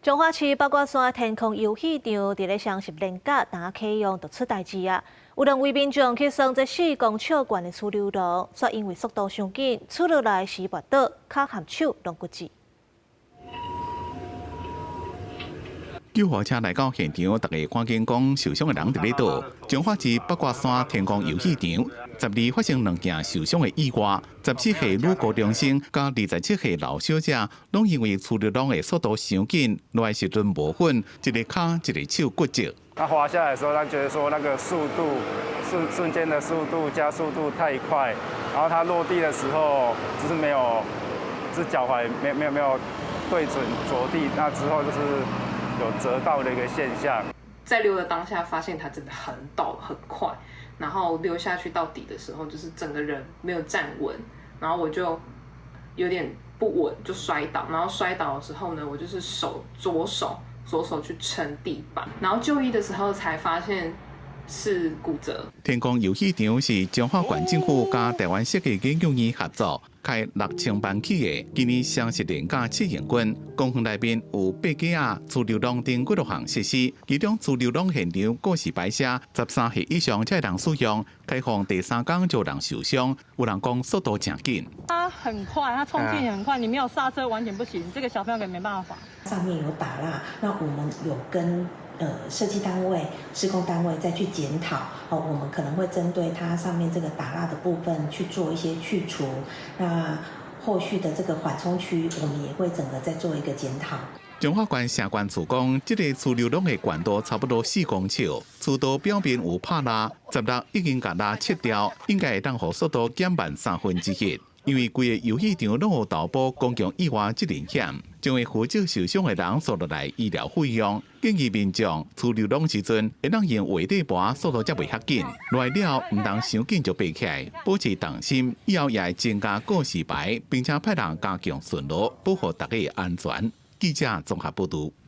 彰化市八卦山天空遊戲場佇咧雙十連假當啟用就出代誌啊！有兩位民眾去耍這4公尺懸的趨溜廊，卻因為速度傷緊，趨落來時跋倒，跤和手攏骨折。救護車來到現場，大家看見講受傷的人佇咧倒。彰化市八卦山天空遊戲場，12發生兩件受傷的意外。17歲女高中生佮27歲老小姐，攏因為趨溜廊的速度傷緊，落來時陣無穩，一个跤一个手骨折。他滑下來的時候，他覺得說那個速度瞬瞬間的速度加速度太快，然後他落地的時候就是沒有，就是腳踝沒有對準着地，那之後就是。有折到的一個現象。在溜的當下，發現它真的很陡很快，然後溜下去到底的時候，就是整個人沒有站穩，然後我就有點不穩，就摔倒。然後摔倒的時候呢，我就是手左手左手去撐地板，然後就醫的時候才發現是骨折。天空遊戲場是彰化縣政府佮台灣設計研究院合作，開6000萬起的，今年雙十連假試營運，公園內面有爬格仔、趨溜廊等幾多項設施，其中趨溜廊現場告示牌寫13歲以上才會當使用，開放第三工就有人受傷，有人講速度誠緊。它很快，它衝勁很快，你沒有剎車完全不行，這個小朋友可沒辦法。上面有打蠟，那我們有跟設計單位、施工單位再去檢討，哦，我們可能會針對它上面這個打蠟的部分去做一些去除。那後續的這個緩衝區，我們也會整個再做一個檢討。彰化縣城管處講，這個趨溜廊的懸度差不多4公尺，趨道表面有拍蠟，16已經共蠟切掉，應該會當予速度減慢1/3。因為規个遊戲場攏有投保公共意外責任險，將會負責受傷的人收落來醫療費用。建議民眾趨溜廊時陣，會當用畫底盤，速度才袂遐緊。落來了，毋通傷緊就爬起來，保持動心，以後也會增加告示牌，並且派人加強巡邏，保護大家的安全。記者綜合報導。